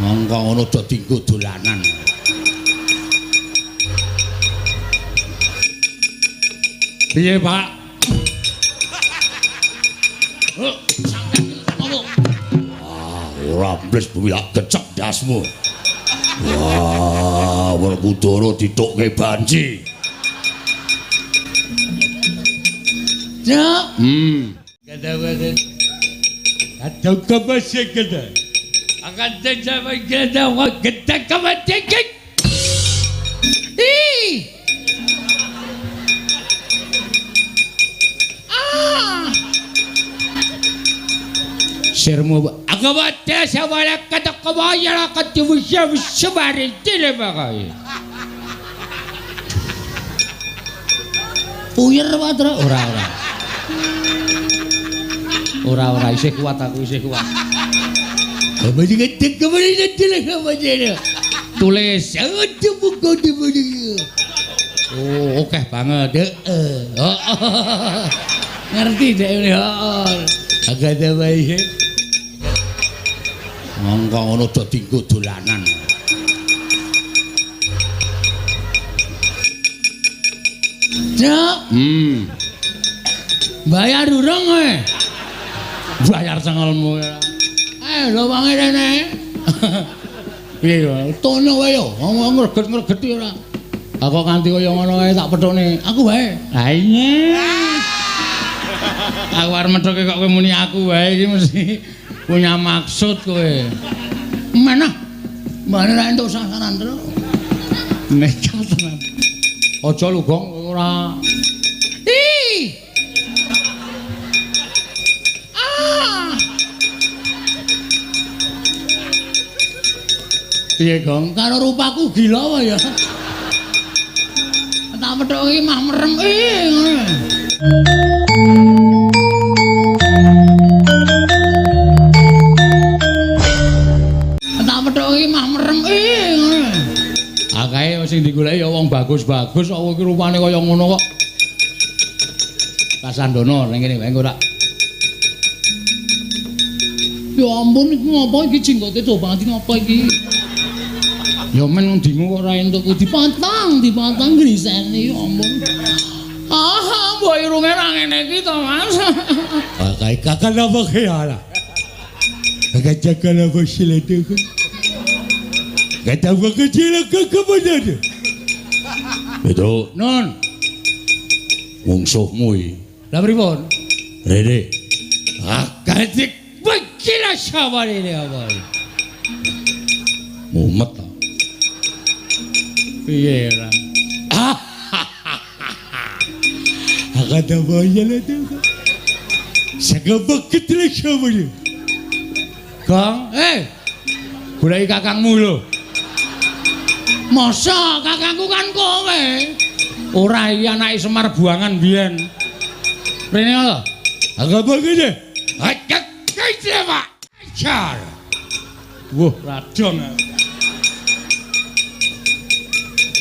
Mongko ngono do dinggo dolanan. Piye, Pak? Oh, sampeyan ngopo? Ah, ora mbles bumi tak gecek ndasmu. Wah, Werkudara ditukke banci. Cuk. Ih. Ah. Sirmu agawate sawala katakawaya katiwusya subari tilebakay. Puyer Patra ora ora. Ora ora isih kuat aku isih kuat. Tulis oh oke banget heeh. Ngerti dek ini heeh. Agak ada bae. Mongko ngono do dinggo dolanan. Cuk. Bayar urung kowe. Bayar cengelmu. Lho wange rene. Piye yo? Tono wae yo, ngomong ngreget-ngregeti ora. Aku kanthi kaya ngono wae tak pethukne. Aku wae. Ha iya. Aku arep methuke kok kowe muni aku wae iki mesti punya maksud kowe. Mana? Mbane ra entuk sasaran terus. Nekat tenan. Aja lho, Gong, ora. Ih. Ah. Piye, Gong? Karo rupaku gila apa ya? Tak methuke iki mah merem ngono. Tak methuke iki mah merem ngono. Ah kae sing digoleki ya wong bagus-bagus kok iki rupane kaya ngono kok. Kasandono ning kene wae engko tak. Ya ampun iku ngopo iki jenggote do banget ngopo iki? Ya men dingu kok ora entuk dipotong, dipotong griseni ya ampun. Ah, mbok irunge ra ngene iki to, Mas. Ah, kae kakak apa kaya. Kakak jaga apa silete. Kata gua kecil ke kebenar. Betul. Nun. Mungsuhmu iki. Lah pripun? Rene. Ah, katik bekila saware apa. Mumet ta. Piye ora? Akada boyale tu. Sagabak kecil saware. Gong, goleki kakangmu lho. Masa kakangku kan kowe? Ora iki anake Semar buangan biyen. Rene lho. Agak begini. Agak kece, Pak. Ajar. Wah, radong.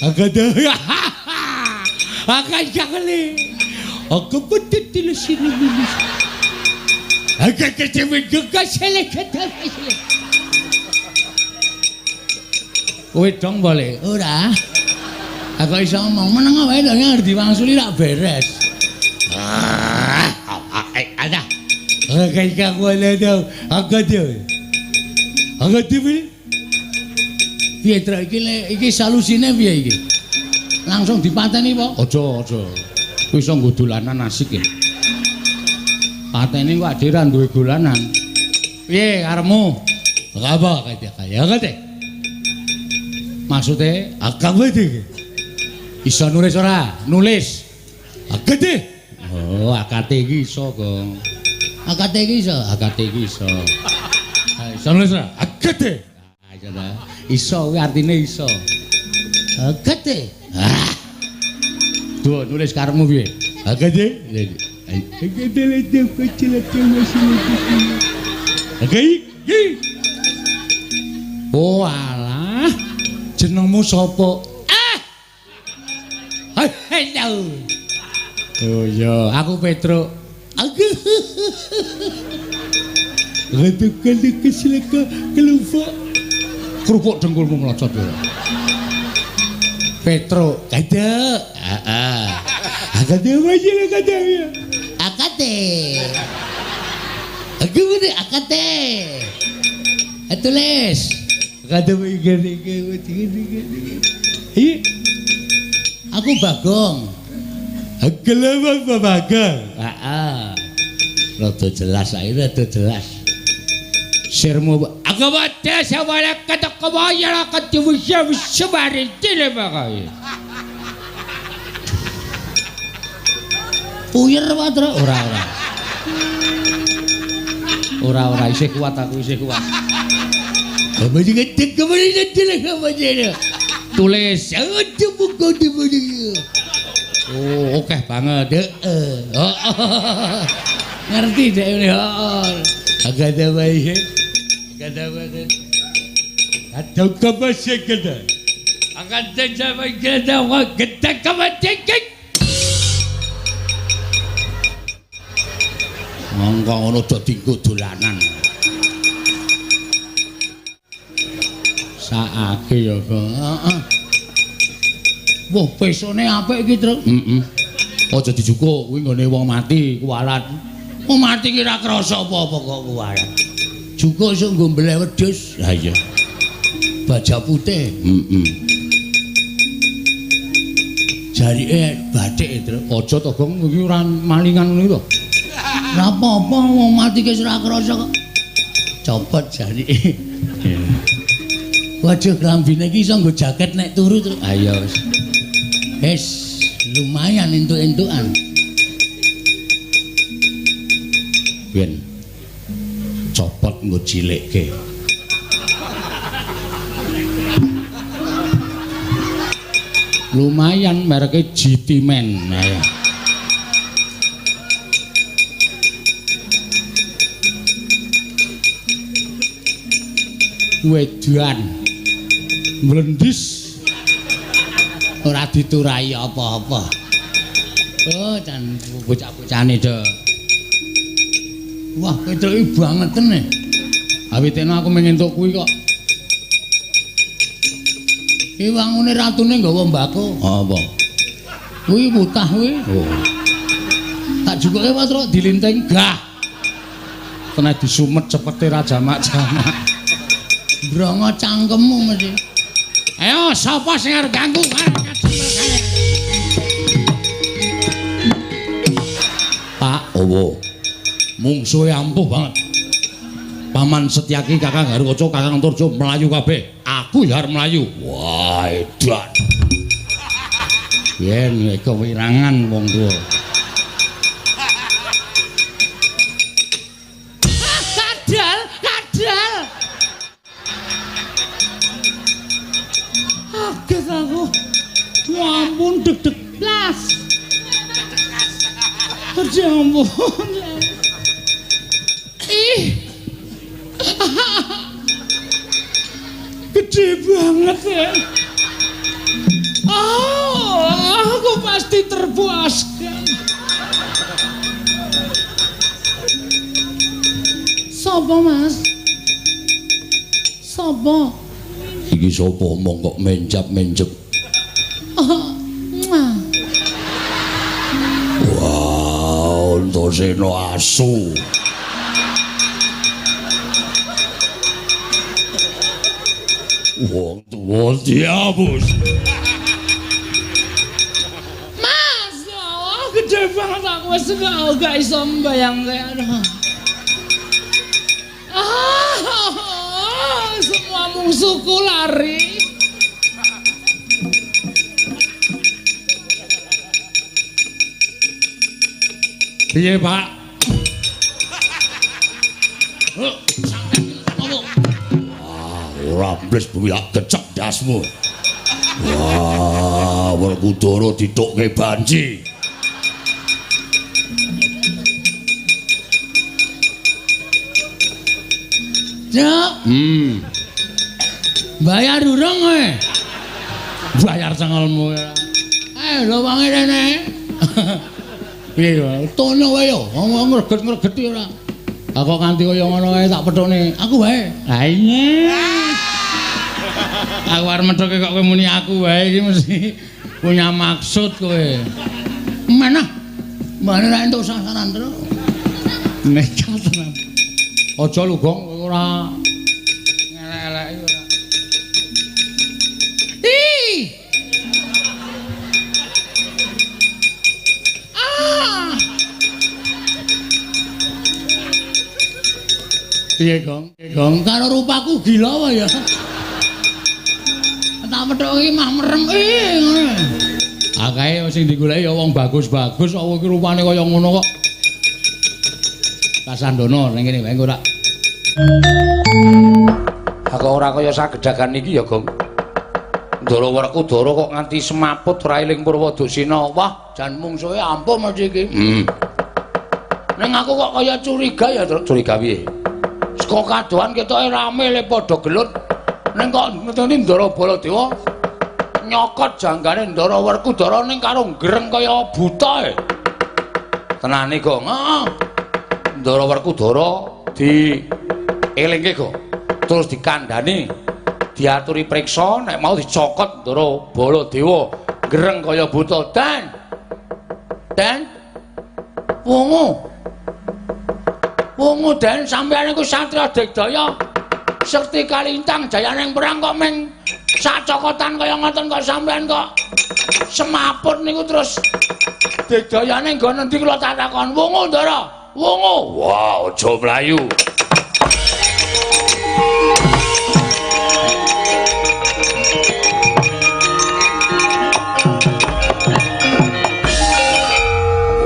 Agak dah. Agak jakle. Aku betul sini. Agak kece juga selek. Kowe dong boleh? Ora. Aku iso ngomong meneng wae lho arep diwangsuli rak beres. Ah, ada. Agak boleh dong. Agak dia. Agak dia. Piye Truk iki iki solusine piye iki? Langsung dipateni apa? Aja, aja. Kuwi iso nggo dolanan asik ya. Pateni kok adhe ra duwe dolanan. Piye karepmu? Apa kaya kaya kate? Maksude akang wae. Iso nulis ora? Nulis. Akate. Oh, akate iki iso, Gong. Akate iki iso, akate iki iso. Iso nulis ora? Akate. Ah, iso ta. Iso kuwi artine iso. Akate. Ah. Duh, nulis karepmu piye? Akate. Akate le kecil Oke. Oh alah. Jenengmu sapa? Ah. Halo. Oh iya, aku Petruk. Aku. Kelupa. Kerupuk dengkulmu mlocot ora. Petro, kadek. Heeh. Akate wae akate. Akate. Aku ngene akate. Tulis. Akate iki iki iki. Iya. Aku Bagong. Gelem Bagong. Heeh. Rada jelas saiki rada jelas. Sirmu aku wae sawala katak kawaya katiwusya wis dile bakai. Puyer wae ora ora. Ora ora isih kuat aku isih kuat. Tulis. Oh, oke banget. Heeh. Ngerti dek ini. Agak ada bae. Agak ada bae. Ada kebasya gede. Agak ada bae gede wa gede kebasya. Monggo ngono do dinggo dolanan. Saake ya, heeh. Wah, pesone apik iki, Truk. Heeh. Aja dijukuk kuwi nggone wong mati kuwalat. Wong mati ki ora krasa apa-apa kok kuwalat. Jukuk iso nggo mbeleh wedhus. Ha iya. Baja putih. Heeh. Jarike bathik, Truk. Aja to, Gong, iki ora malingan ngono to. Ora apa-apa wong mati ki ora krasa kok. Copot jarike. Waduh, klambine iki iso nggo jaket nek turu, Truk. Ha iya wis. Wis, lumayan entuk-entukan. Ben copot nggo cilikke. Lumayan mereke GT Man. Ayo. Wedan mlendis ora diturai apa-apa. Oh, jan bocah-bocahane do. Wah, Petruk iki bangeten e. Awitene aku mung entuk kuwi kok. Iki wangune ratune nggawa mbako. Apa? Kuwi mutah kuwi. Oh. Tak jukuke Petruk dilinting gah. Kena disumet cepete ra jamak-jamak. Brongo cangkemmu mesti. Ayo sapa sing arep ganggu? Pak Owo. Mungsuhe ampuh banget. Paman Setyaki, Kakang Garukaca, Kakang Antarja mlayu kabeh. Aku ya arep mlayu. Wah, edan. Yen kewirangan wong tuwa. Kadal, kadal. Kaget aku. Ampun deg-deg blas. Ya ampun. Ih. Gede banget ya. Oh, aku pasti terpuaskan. Sopo, Mas? Sopo? Iki sapa omong kok menjap-menjep. Oh, muah. Wah, Antasena asu. Wong tuwa diapus. Mas, oh, gede banget aku wis gak iso mbayangke. Ah, semua musuhku lari. Piye, Pak? Wah, ora mbles bumi tak gecek ndasmu. Wah, Werkudara ditukke banci. Cuk. Bayar urung kowe? Bayar cengelmu. Lho wangi rene. Piye yo? Tono wae yo, ngomong ngreget-ngregeti ora. Lah kok nganti kaya ngono wae tak pethukne. Aku wae. Ha iya. Aku arep methoke kok kowe muni aku wae iki mesti punya maksud kowe. Mana? Mbane ra entuk sasaran terus. Nekat tenan. Aja lho, Gong, kowe ora ngelek-eleki ora. Ih. Ah. Piye, Gong? Gong, karo rupaku gila apa ya? Tak methoki mah merem ngono. Akae sing digoleki ya wong bagus-bagus kok iki rupane kaya ngono kok. Kasandono ning kene wae ora. Aku ora kaya sagedagan iki ya, Gong. Ndara Werkudara kok nganti semaput ora eling Purwoduksina. Wah, jan mungsuhe ampuh mesti iki. Ning aku kok kaya curiga ya, Truk. Curiga piye? Saka kadohan ketoke rame le padha gelut. Ning kok ngeteni Ndara Baladewa nyokot janggane Ndara Werkudara ning karo greng kaya buta e. Tenane, Gong. Heeh. Ndara Werkudara dielingke, Gong. Terus dikandhani, diaturi priksa nek mau dicokot Ndara Baladewa greng kaya buta. Dan Dan wungu. Wungu Den sampeyan iku satriya digdaya sekti kalintang jayane perang kok ming sak cokotan kaya ngoten kok sampeyan kok semaput niku terus digdayane nggon endi kula tak takon. Wungu Ndara, wungu. Wah, aja mlayu.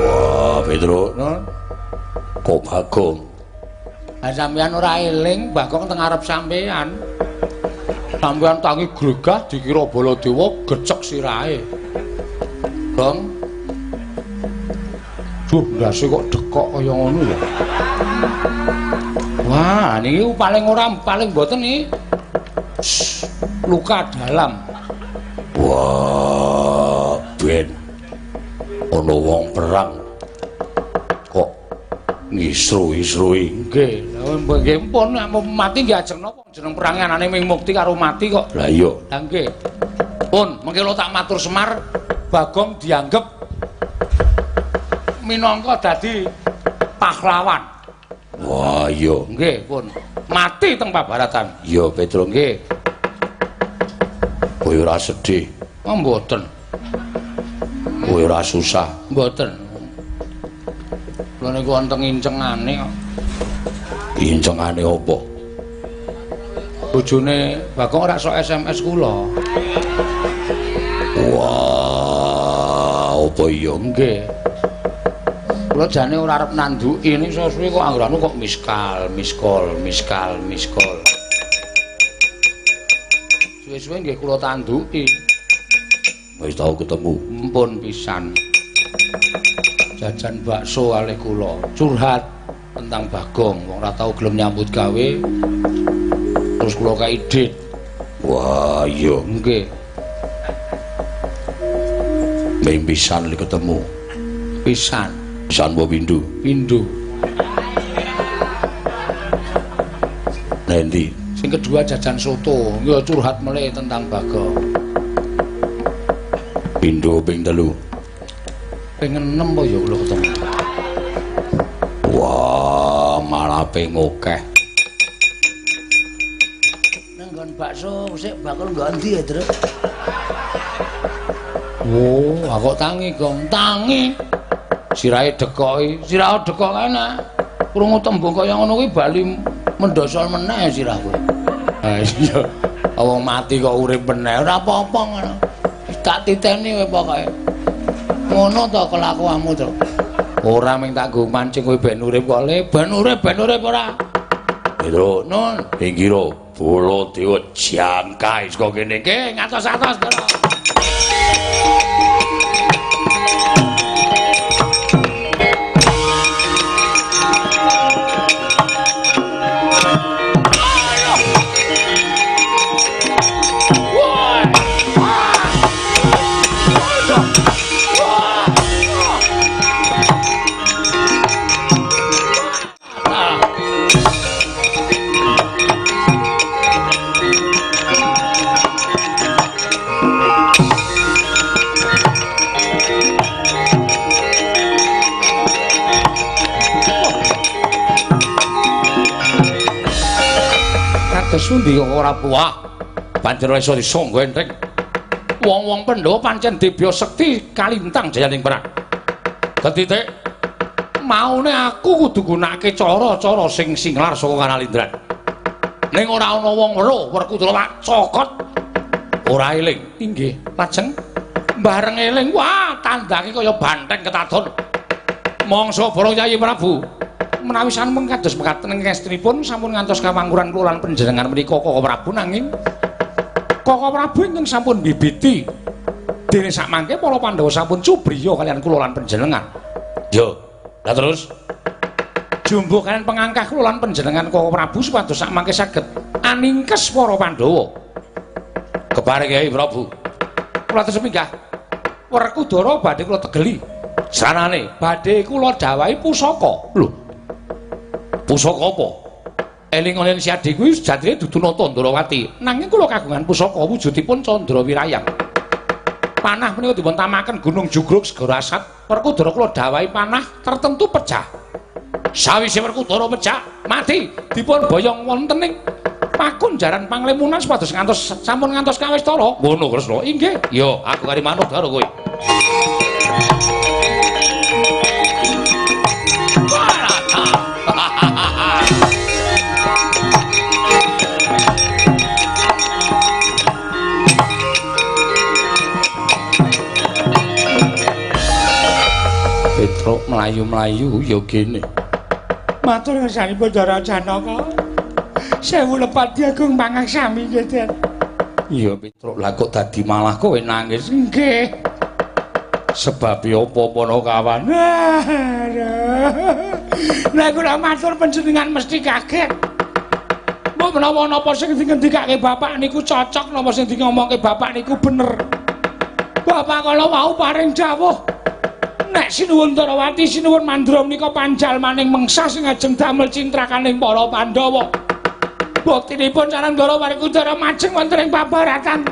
Wah, Petro, kok Bagong. Ha sampeyan ora eling Bagong teng ngarep sampeyan. Sampeyan tangi gregah dikira Baladewa gecek sirahe. Gong. Duh, ndase kok dekok kaya ngono ya. Wah, niki paling ora paling mboten iki. Luka dalam. Wah, ben ana wong perang kok ngisru-isrui. Nggih, nggih pun nek mati nggih ajeng napa jeneng perange anane ming mukti karo mati kok. Lah iya. Lah nggih. Pun mengke kula tak matur Semar, Bagong dianggep minangka dadi pahlawan. Wah, iya. Nggih, pun. Mati teng pabaratan. Iya, Petro nggih. Kowe ora sedih? Oh, mboten. Kowe ora susah? Mboten. Kula niku wonten incengane kok. Incengane apa? Bojone Bagong ora sok SMS kula. Wah, apa iya? Nggih. Kula jane ora arep nanduki ning suwe-suwe kok anggranu kok miskal, miskol, miskal, miskol. Suwe-suwe nggih kula tanduki. Wis tau ketemu? Mpun pisan. Jajan bakso kalih kula, curhat tentang Bagong, wong ora tau gelem nyambut gawe. Terus kula kai dit. Wah, iya. Nggih. Ming pisan li ketemu. Pisan. Pisan apa pindho? Pindho. Nendi? Sing kedua jajan soto, ya curhat melih tentang Bagong. Pindho ping 3. Ping 6 apa ya kula ketemu. Wah, malah ping akeh. Nang nggon bakso sik bakul nggo endi ya, Truk? Oh, aku tangi, Gong. Tangi. Sirahe dekoki, sirahe dekok kae nak. Krungu tembung kaya ngono kuwi bali mendosol meneh sirah kowe. Ha iya. Wong mati kok urip meneh, ora apa-apa ngono. Tak titeni kowe pokoke. Ngono to kelakuanmu, Truk. Ora mung tak nggo mancing kowe ben urip kok le, ben urip ora. Petro, nun, pinggiro Baladewa jangkae saka kene iki ngatos-atos, Truk. Kados pundi kok ora buah? Pancen iso disangga enteng. Wong-wong Pandhawa pancen dibya sekti kalintang jayaning perang. Ketitik maune aku kudu gunakake cara-cara sing singlar saka Kanalindran. Ning ora ana wong weruh Werkudara tak cokot. Ora eling. Inggih, lajeng bareng eling, wah tandake kaya banteng ketadon. Mangsa borong Yayi Prabu. Menawi sampun kados mekaten ngestunipun sampun ngantos kamangkuran kula lan panjenengan menika Koko Prabu, nanging Koko Prabu ingkang sampun bibiti dene sakmangke para Pandhawa sampun cubriya kalian kula lan panjenengan. Yo, lah terus jumbuh kalian pengangkah kula lan panjenengan Koko Prabu supados sakmangke saged aningkes para Pandhawa. Kepareng Kyai Prabu. Kula terus minggah. Werkudara badhe kula tegeli. Sanane badhe kula dawahi pusaka. Lho. Pusaka apa? Eling-eling Siadi kuwi sejatine dudu Nata Ndrawati. Nanging kula kagungan pusaka wujudipun Candra Wirayang. Panah menika dipun tamaken Gunung Jugruk Segara Asat. Werkudara kula dawahi panah tertentu pecah. Sawise Werkudara pecah, mati dipun boyong wonten ing pakunjaran Panglemunan supados ngantos sampun ngantos kawistara. Ngono Kresna. Inggih. Ya, aku kari manut karo kowe. Petruk mlayu-mlayu ya gene. Matur ngersanipun Ndara Janaka. Sewu lepat diagung pangaksami nggih, Den. Iya Petruk, lah kok dadi malah kowe nangis? Nggih. Sebab apa Panakawan? Lah kula matur panjenengan mesti kaget. Mbok menawa napa sing dingendikake bapak niku cocok, napa sing diomongke bapak niku bener. Bapak kala wau paring dawuh nek Sinuwun Ndarawati Sinuwun Mandra menika panjalmaning mengsah sing ajeng damel cintrakaning para Pandhawa. Buktinipun sareng Ndara Werkudara majeng wonten ing pabaratan.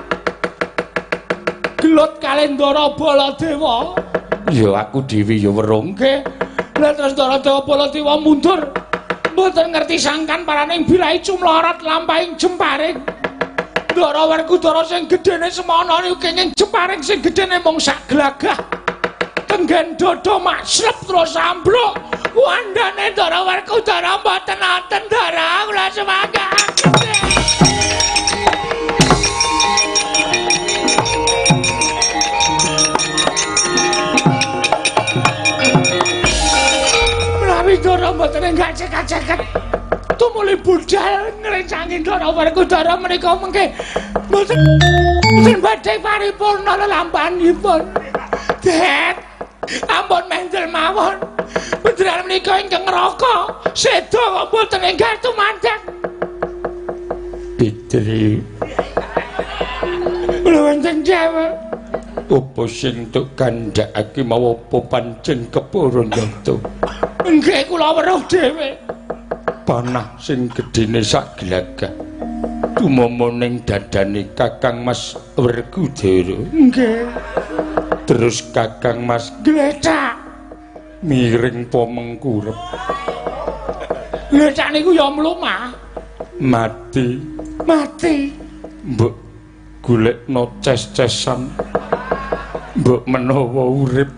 Gelut kalih Ndara Baladewa. Ya aku dhewe ya weruh. Nggih. Lah terus Ndara Baladewa mundur. Mboten ngerti sangkan paraning birahi cumlorot lampahing jemparing. Ndara Werkudara sing gedene semono niku kenging jemparing sing gedene mung sak glagah. Tenggen dodo makslep terus ambruk. Wandane Ndara Werkudara mboten wonten Ndara kula semangat. Menawi Ndara mboten enggak ceket-ceket tumuli budal ngrencangi Ndara Werkudara menika mengke mboten badhe paripurna lelampahanipun. Det ampun mendel mawon. Panjenengan menika ingkang ngraka seda kok mboten enggal tumandhak. Pitri. Kula wonten jawab. Apa sing tuk kandhakake mau apa pancen kepurun nyata? Nggih kula weruh dhewe. Panah sing gedene sak glagah tumama ning dadane Kakang Mas Werkudara. Nggih. Terus Kakang Mas glecak miring po mengkurep. Glecak niku ya mlumah. Mati. Mati. Mbok golekno ces-cesan. Mbok menawa urip.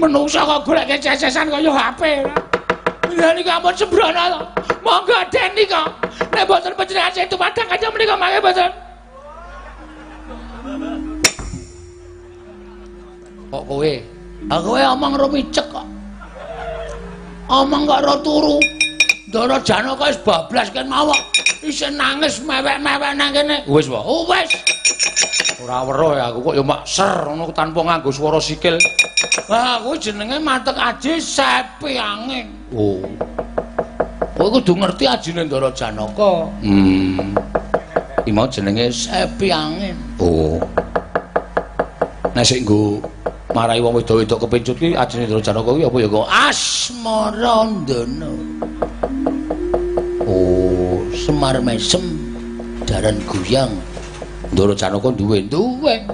Menungsa kok goleke ces-cesan kaya HP. Lha niku ampun sembrono to. Monggo Den nika. Nek mboten panjenengan sing tumadhang kanca menika mangke mboten. Kok kowe? Ah kowe omong ro micek kok. Omong kok ro turu. Ndara Janaka wis bablas ken mawon. Isih nangis mewek-mewek nang kene. Wis wae. Oh wis. Ora weruh ya aku kok ya mak ser ngono tanpa nganggo swara sikil. Lah kuwi jenenge matek aji sepi angin. Oh. Kowe kudu ngerti ajine Ndara Janaka. Iki mau jenenge sepi angin. Oh. Nek sik nggo marai wong wedok-wedok kepencut ki ajine Ndara Janaka kuwi apa ya kok Asmarandana. Oh, Semar mesem daran guyang. Ndara Janaka duwe duwe.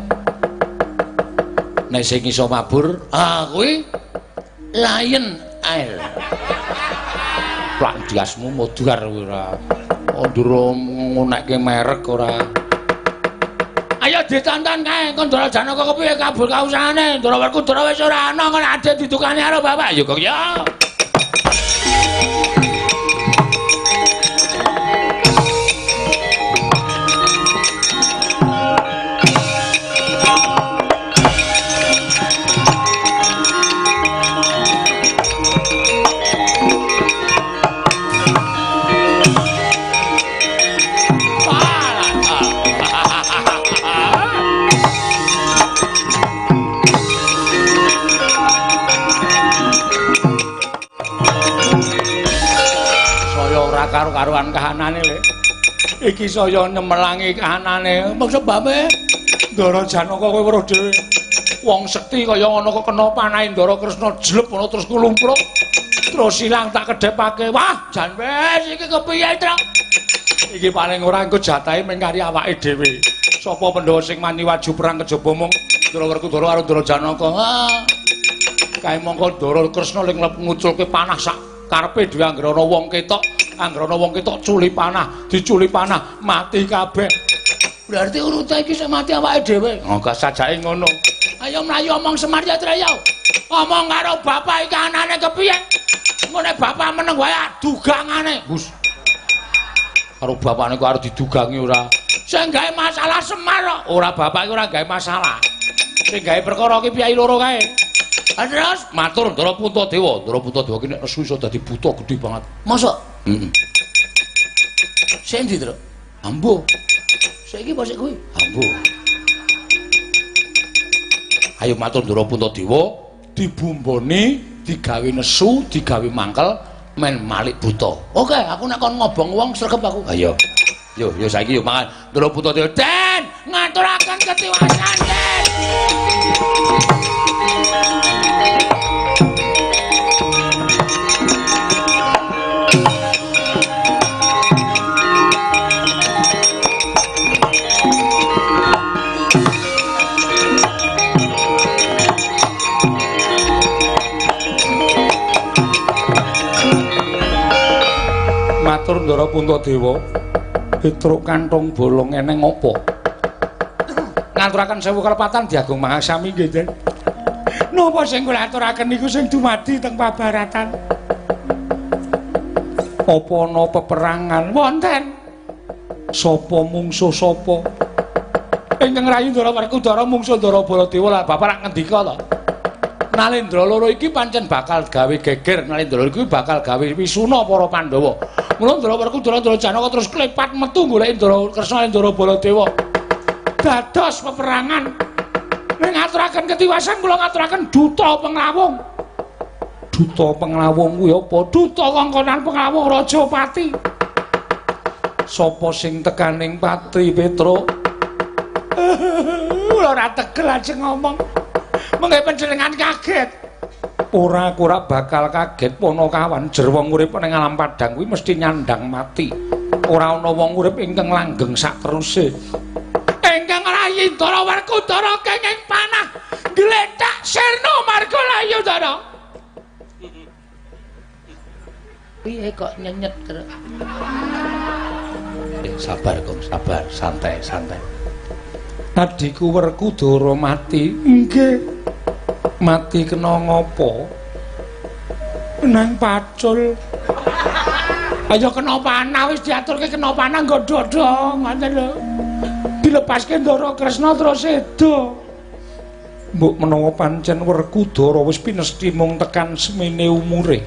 Nek sing iso mabur, ah kuwi Lion Air. Plak diasmu modar kowe ora. Ndura ngonekke merek ora. Ayo ditonton kae, kon Ndara Janaka kepiye kabul kausane? Ndara Werkudara wis ora ana, kon ade didukani karo bapak. Ya kok ya. Karu-karuan kahanane le. Iki saya nyemelangi kahanane. Maksud babe Ndara Janaka kowe weruh dhewe. Wong sekti kaya ngono kok kena panahe Ndara Kresna jleb ngono terus kulumpruk. Terus ilang tak kedhepake. Wah, jan wis iki kepiye, Truk? Iki paling ora engko jatahe mung kari awake dhewe. Sapa Pandhawa sing mani waju perang kejaba mung Ndara Werkudara karo Ndara Janaka. Ah. Kae mongko Ndara Kresna ling nguculke panah sak karepe dhewe anggere ana wong ketok. Anggere ana wong ketok culi panah, diculi panah, mati kabeh. Berarti urute iki sing mati awake dhewe. Oh, gak sajake ngono. Ayo mlayu omong Semar ya, Traya. Omong karo bapak iki anane kepiye? Ngene bapak meneng wae dugangane. Gus. Karo bapakne kok arep didugangi ora? Sing gawe masalah Semar kok. Ora bapak iki ora gawe masalah. Sing gawe perkara iki piyai loro kae. Terus matur Ndara Puntadewa. Ndara Puntadewa ki nek nesu iso dadi buta gedhe banget. Mosok? Heeh. Sing ndi, Truk? Ambo. Saiki apa sik kuwi? Ambo. Ayo matur Ndara Puntadewa, dibumboni, digawe nesu, digawe mangkel, men malik buta. Oke, aku nek kon ngobong wong sregep aku. Ayo. Yo, yo saiki yo mangan Ndara Puntadewa. Den, ngaturaken ketiwasan, Den. Matur Ndara Puntadewa, Petruk kantong bolong eneng apa? Ngaturaken sewu kalepatan diagung mangasami nggih, Den. Napa sing kula aturaken niku sing dumadi teng pabaratan? Apa ana peperangan? Wonten. Sapa mungsuh sapa? Ingkang rayi Ndara Werkudara mungsuh Ndara Baladewa. Lah bapak rak ngendika to. Nalendra loro iki pancen bakal gawe geger, Nalendra loro iki bakal gawe wisuna para Pandhawa. Mula Ndara Werkudara Ndara Janaka terus klepat metu goleki Ndara Kresna Ndara Baladewa. Dados peperangan. Ning ngaturaken ketiwasan kula ngaturaken duta penglawung. Duta penglawung kuwi apa? Duta kongkonan penglawung Rajapati. Sapa sing tekaning pati, Petruk? Kula ora tegel ajeng ngomong. Mengke panjenengan kaget. Ora, aku ora bakal kaget Panakawan. Jer wong urip ning alam padhang kuwi mesti nyandang mati. Ora ana wong urip ingkang langgeng sateruse. Ingkang rayi Ndara Werkudara kenging panah glethak sirna marga layu Ndara. Piye kok nyenyet, Truk? Sabar, Kong, sabar, santai, santai. Adhiku Werkudara mati. Nggih. Mati kena ngopo? Nang pacul. Ayo kena panah wis diaturke kena panah nggo dodho ngoten lho. Dilepaske Ndara Kresna terus sedo. Mbok menawa pancen Werkudara wis pinesti mung tekan semene umure.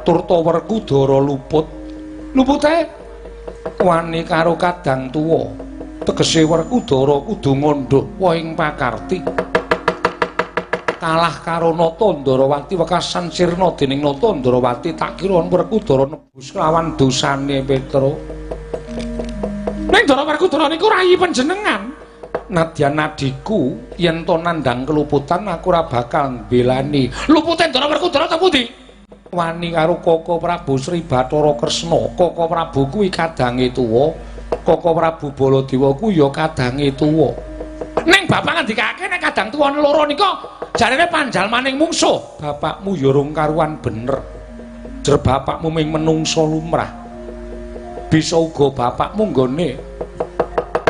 Turta Werkudara luput. Lupute wani karo kadang tuwa. Tegese Werkudara kudu ngandhuh ing pakarti. Kalah karo Nata Ndarawati wekasan sirna dening Nata Ndarawati tak kira Werkudara nebus lawan dosane Petruk. Ning Ndara Werkudara niku rayi panjenengan. Nadyan adhiku yen to nandhang keluputan aku ora bakal mbelani. Lupute Ndara Werkudara teng pundi? Wani karo Koko Prabu Sri Bathara Kresna. Koko Prabu kuwi kadange tuwa. Koko Prabu Baladewa kuwi ya kadange tuwa. Ning bapak ngendikake nek kadang tuwa loro nika jarene panjalmaning mungsuh. Bapakmu ya rung karuan bener. Jer bapakmu ming menungsa lumrah. Bisa uga bapakmu nggone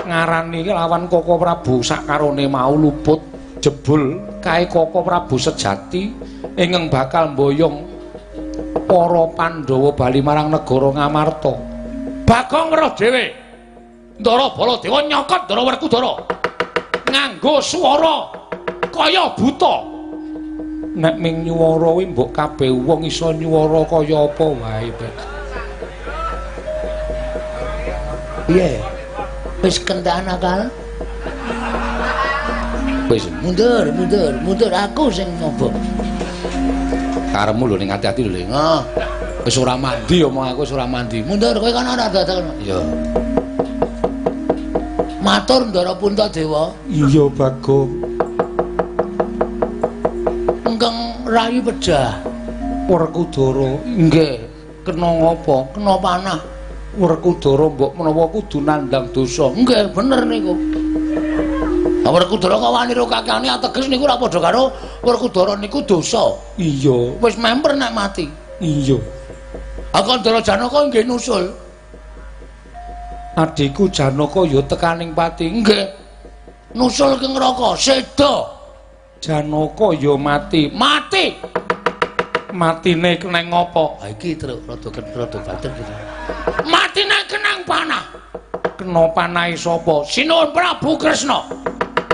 ngarani lawan Koko Prabu sakarone mau luput jebul kae Koko Prabu sejati ingkang bakal mboyong para Pandhawa bali marang negara Ngamarta. Bagong weruh dhewe. Ndara Baladewa nyokot Ndara Werkudara nganggo swara kaya buta. Nek ming nyuwara kuwi mbok kabeh wong iso nyuwara kaya apa wae, Bek. Piye? Wis kentekan akal? Wis mundur, mundur, mundur aku sing ngobo. Karepmu lho ning ati-ati lho, Le. Heeh. Wis ora mandi omong aku wis ora mandi. Mundur kowe kan ora dadak. Iya. Matur Ndara Puntadewa. Iya, Bagong. Engkang rayi pejah. Werkudara. Nggih. Kena ngapa? Kena panah. Werkudara mbok menawa kudu nandhang dosa. Nggih, bener niku. Werkudara kok wani ro kakane ateges niku ora padha karo Werkudara niku dosa. Iya. Wis memper nek mati. Iya. Aku Ndara Janaka nggih nusul. Adhiku Janaka ya tekaning pati. Nggih. Nusul ke neraka, seda. Janaka ya mati. Mati. Matine keneng apa? Ha iki truk rada rada bater gitu. Matine kenang panah. Kena panahe sapa? Sinuwun Prabu Kresna.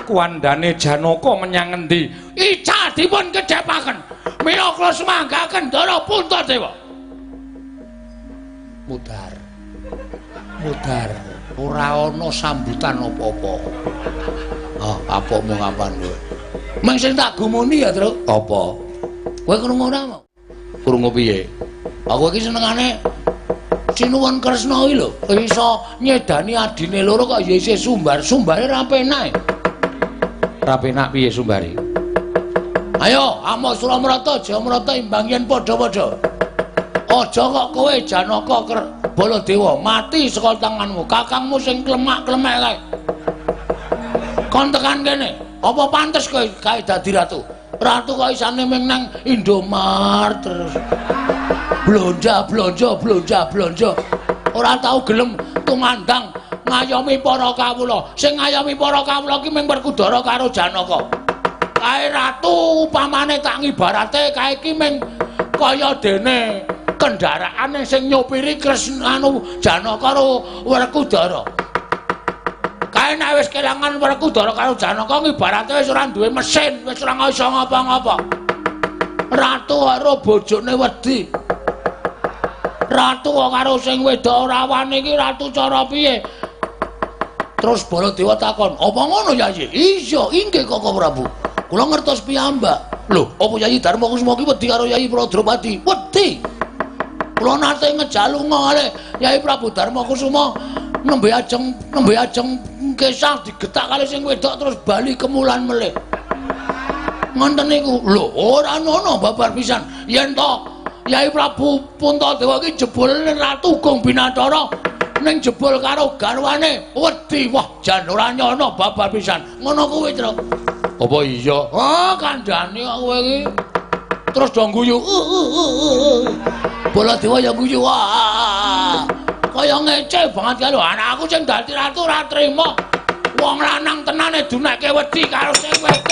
Kuandane Janaka menyang endi? Ical dipun kedhepaken. Mila kula sumanggaken Ndara Puntadewa. Mudhar. Mudhar. Ora ana sambutan apa-apa. Ah, apa mung apan kowe? Meng sing tak gumuni ya, Truk. Apa? Kowe krungu ora? Krungu piye? Aku iki senengane Sinuwun Kresna iki lho, iso nyedani adine loro kok ya isih sumbar. Sumbare ra penak. Ra penak piye sumbare? Ayo, Amo Suramrata, Jayamrata imbang yen padha-padha. Aja kok kowe Janaka Baladewa mati saka tanganmu, kakangmu sing klemak-klemek kae. Kon tekan kene, apa pantes kowe kae dadi ratu? Ratu kok isane ming nang Indomart terus. Blonja, blonja, blonja, blonja. Ora tau gelem tumandang ngayomi para kawula. Sing ngayomi para kawula ki ming Werkudara karo Janaka. Kae ratu upamane tak ngibarate kae ki ming kaya dene kendaraane sing nyopiri Kresna anu Janaka karo Werkudara. Kae nek wis kelangan Werkudara karo Janaka ngibarate wis ora duwe mesin, wis ora iso ngapa-ngapa. Ratu karo bojone wedi. Ratu kok karo sing wedok ora wani iki ratu cara piye? Terus Baladewa takon, "Apa ngono Yayi?" "Iya, inggih Koko Prabu. Kula ngertos piyambak." "Lho, apa Yayi Darma Kusuma ki wedi karo Yayi Pradropati?" "Wedi. Kula nate ngejak lunga kali Yayi Prabu Darma Kusuma nembe ajeng kesah digetak kali sing wedok terus bali kemulan melih." Ngoten niku. "Lho, ora ngono babar pisan. Yen to Yayi Prabu Puntadewa iki jebul Ratu Gong Binathara ning jebul karo garwane wedi. Wah, jan ora nyono babar pisan." Ngono kuwi, Truk. Apa iya? Ah, kandhane kok kowe iki. Terus do guyu. Baladewa ya guyu. Wah. Kaya ngece banget karo anakku sing dadi ratu ora trima. Wong lanang tenane duneke wedi karo sing wedok.